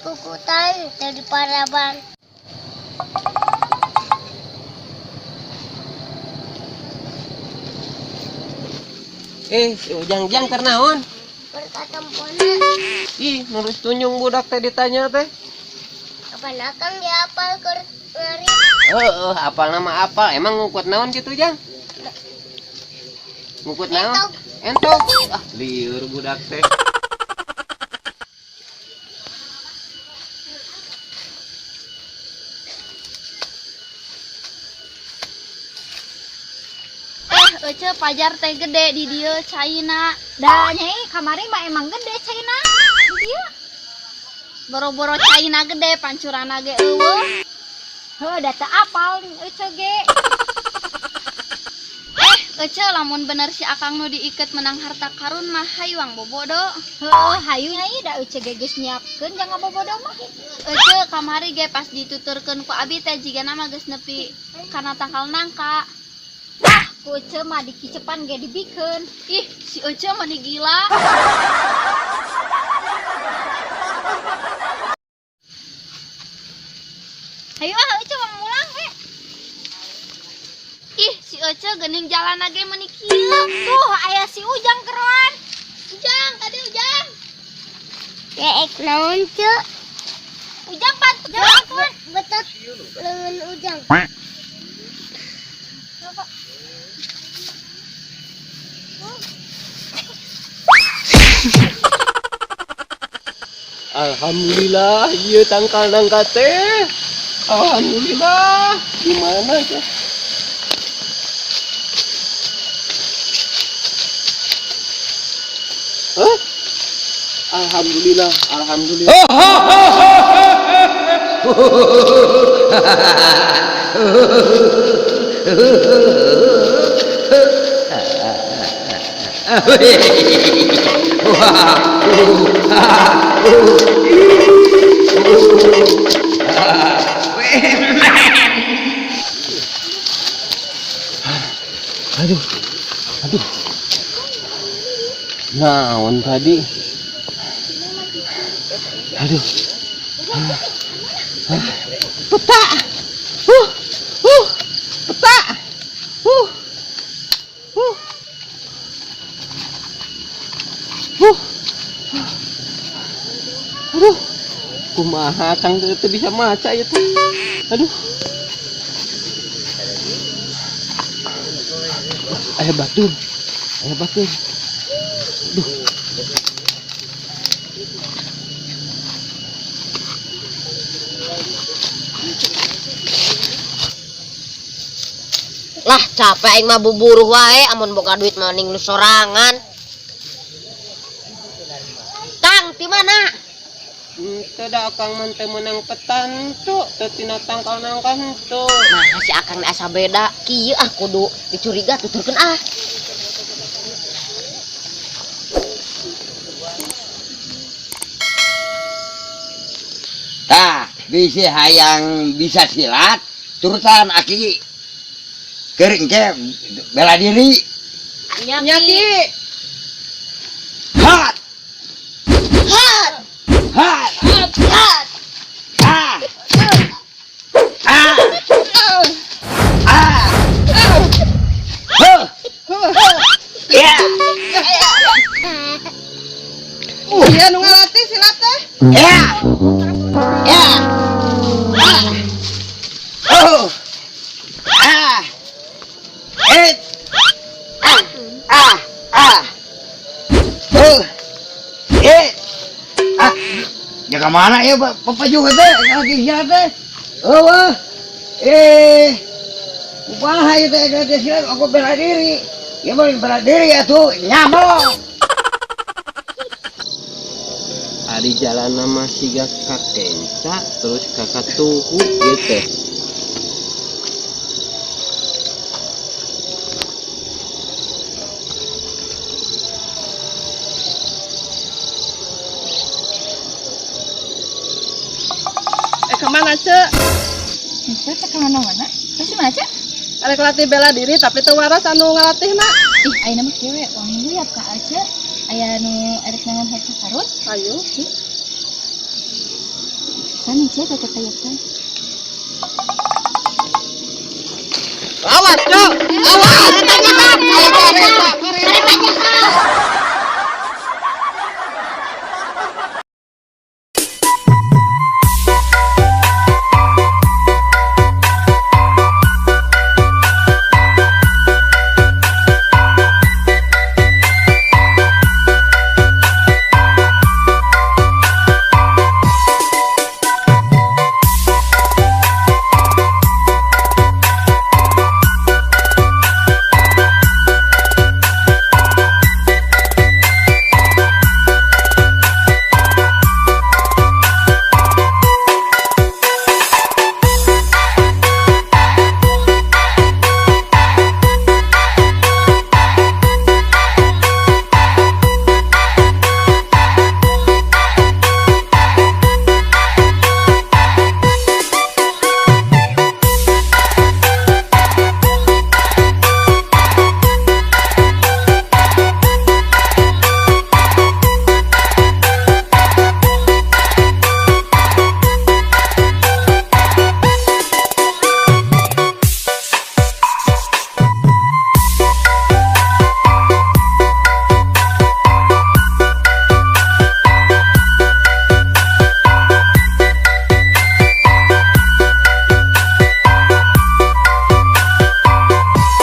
Dikukutan teu diparaban. Si Ujang-jang keur naon? Berkatempona. Ih, nurus tunjung budak teh ditanya teh. Kapan akang diapal keur ngari? Heeh, apal nama apal. Emang ngukut naon kitu, Jang? Ngukut naon? Entog. Ah, lieur budak teh. Ece pajar teh gede di dieu caina. Da nyai kamari mah emang gede caina di dieu. Boro-boro caina gede pancurana ge eueuh. Heuh, da teu apal ece ge. Ece lamun bener si Akang nu diiket menang harta karun mah hayuang bobodo. Heuh, hayu nyai da ece ge geus nyiapkeun jang ngabobodo mah. Ece kamari ge pas dituturkeun ku abi teh jigana mah geus nepi kana tangkal nangka. Ku Ece mah dikicepan ge dibikeun. Ih, si Ece mah nih gila. Hayu ah Ece mah mulang we. Ih, si Ece geuning jalan ge meuni kieu. Tuh aya si Ujang keroan. Ujang, tadi Ujang. Ya ek naon ceu? Ujang pantu bantuan. Betot leungeun Ujang. Alhamdulillah, ieu tangkal nangka teh. Alhamdulillah. Gimana teh? Hah? Alhamdulillah, alhamdulillah. Aduh, aduh. Naon tadi? Aduh. Peta. Peta. Aduh. Kumaha Kang teu bisa maca ieu teh. Aduh. Aya batur. Aya batur. Aduh. Lah capek aing mah buburuh wae amun boga duit mah ning lu sorangan. Kang, di mana? Teu da Akang mah teu meunang petantu, teu tina tangkal nangka henteu. Nah, si Akang asa beda, kieu ah kudu dicuriga tuturkeun ah. Tah, bisi hayang bisa silat, turutan aki. Keur engke bela diri. Nya Ki. Hat. Hat. Hat. Hat. Ah. Ah. Ah. Huh. Ya. Iya nu ngalatih silat teh. Ya. Ya. Ah. Oh. Ah. Et. Ah. Ah. Ah. Oh. Et. Ah. Ya kemana ya Bapak juga teh lagi silat teh. Oh. Eh. Kumaha ieu teh lagi silat aku bela diri. Ya boleh bela diri atuh nyamong. Ari jalan mah siga kakenca terus kakak tuhu ieu teh. Kemana ce? Itu teh kemana-mana? Terus mana ce? Arek latih bela diri tapi teu waras anu ngalatihna. Ih, ayeuna mah kieu we, urang lihat ka Ace. Aya nu erek nangan harta karun. Ayo. Kan Ceu keketayatan. Awas, Cok. Awas.